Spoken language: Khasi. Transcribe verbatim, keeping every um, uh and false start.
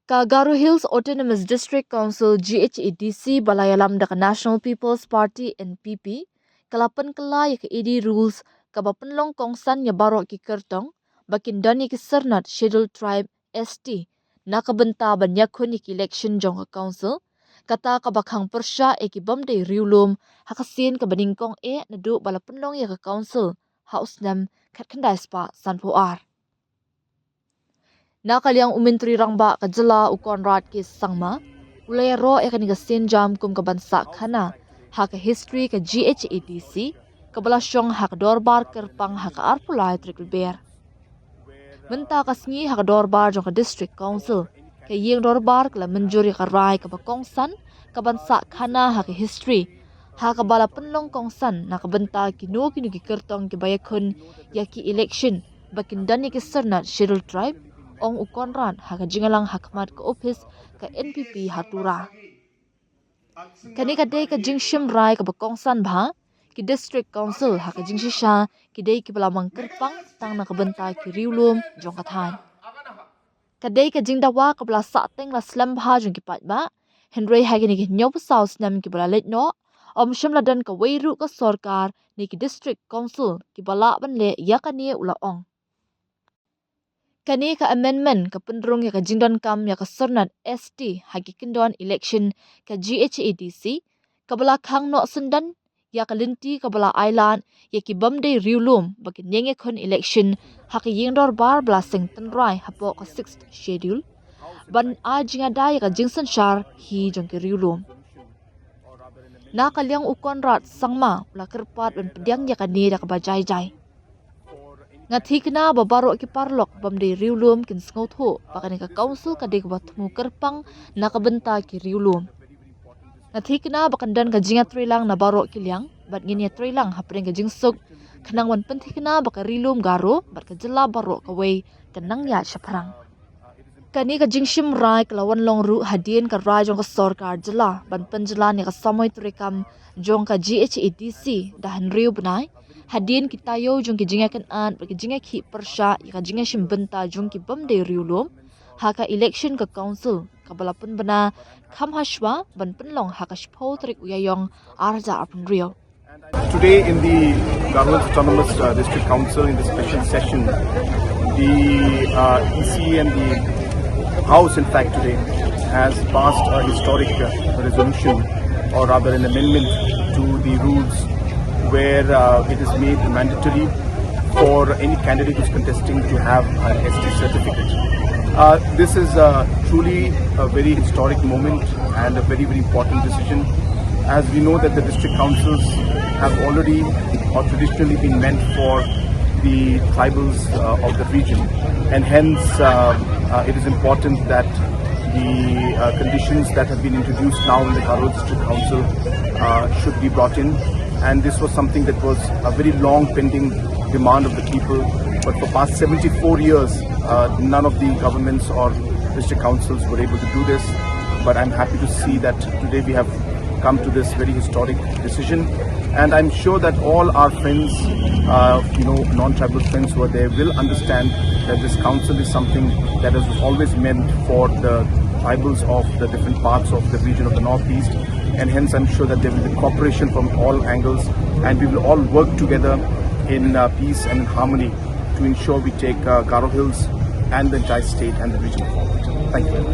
Ka Garo Hills Autonomous District Council, G H A D C, ba la ïalam da ka National People's Party, N P P, ka la pynkylla ïa ka A D rules kaba pynlong kongsan ïa baroh ki kyrtong ba kin don ïa ki syrnod Scheduled Tribe, S T, na ka bynta ban ïakhun ïa ki election jong ka council, kata kaba khang pyrshah ïa ki bym dei riewlum ha ka sien kaba nyngkong eh naduh ba la pynlong ïa ka council ha u snem khatkhyndai spah sanphew ar. Na ka liang u Myntri Rangbah ka jylla u Conrad K Sangma u la ïaroh ïa kane ka sienjam kum ka ban sah khana ha ka history ka G H A D C kaba la shong ha ka dorbar kyrpang ha ka arphew lai tarik Lber. Mynta ka sngi ha ka dorbar jong ka District Council, ka ïing dorbar ka la mynjur ïa ka rai kaba kongsan ka ban sah khana ha ka history ha kaba la pynlong kongsan na ka bynta kino kino ki kyrtong kiba ïakhun ïa ki election ba kin don ïa ki syrnod Scheduled Tribe, ong u Conrad ha ka jingïalang ha khmat ka ophis ka N P P ha Tura. Kane ka dei ka jingshim rai kaba kongsan ba ki District Council ha ka jingshisha ki dei kiba la mang kyrpang tang na ka bynta ki riewlum jong ka thaiñ. Ka dei ka jingdawa kaba la sahteng la slem bha jong ki paidbah, hynrei ha kine ki hynñiewphew saw snem kiba la leit noh, ym shym la don kawei ruh ka sorkar ne ki District Council kiba lah ban leh ïa kane, u la ong. Kane ka amendment ka pynrung ïa ka jingdonkam ïa ka syrnod S T ha ki kyndon election ka G H A D C, kaba la khang noh syndon ïa ka lynti kaba la ailad ïa ki bym dei riewlum ba kin ïeng ïakhun election ha ka ïing dorbar ba la seng tynrai hapoh ka Sixth Schedule, ban ai jingïada ïa ka jingsynshar hi jong ki riewlum. Na ka liang u Conrad Sangma u la kyrpad ban pdiang ïa kane da kaba jai jai. Nga thikna ba baroh ki paralok bym dei riewlum kin sngewthuh ba kane ka council ka dei kaba thmu kyrpang na ka bynta ki riewlum. Nga thikna ba kan don ka jingïatreilang na baroh ki liang bad ngin ïatreilang hapdeng ka jingsuk, khnang ban pynthikna ba ka Ri Lum Garo bad ka jylla baroh kawei kan nang ïaid shaphrang. Kane ka jingshim rai ka la wan long ruh hadien ka rai jong ka sorkar jylla ban pynjlan ïa ka samoi treikam jong ka G H A D C da hynriew bnai, hadien ki taïew jong ki jingïakynad bad ki jingïakhih pyrshah ïa ka jingïashim bynta jong ki bym dei riewlum ha ka election ka council kaba la pynbna kham hashwa ban pynlong ha ka shiphew tarik u Ïaïong arhajar arphew hynriew. Today in the Garo Hills Autonomous uh, District Council in the special session, the uh, E C and the House, in fact, today has passed a historic uh, resolution, or rather an amendment to the rules, where uh, it is made mandatory for any candidate who's contesting to have an S T certificate. Uh, this is uh, truly a very historic moment and a very, very important decision, as we know that the district councils have already or traditionally been meant for the tribals uh, of the region, and hence uh, uh, it is important that the uh, conditions that have been introduced now in the Garo District Council uh, should be brought in. And this was something that was a very long pending demand of the people. But for past seventy-four years, uh, none of the governments or district councils were able to do this. But I'm happy to see that today we have come to this very historic decision. And I'm sure that all our friends, uh, you know, non-tribal friends who are there will understand that this council is something that is always meant for the tribals of the different parts of the region of the Northeast. And hence, I'm sure that there will be cooperation from all angles, and we will all work together in uh, peace and in harmony to ensure we take uh, Garo Hills and the entire state and the region forward. Thank you very much.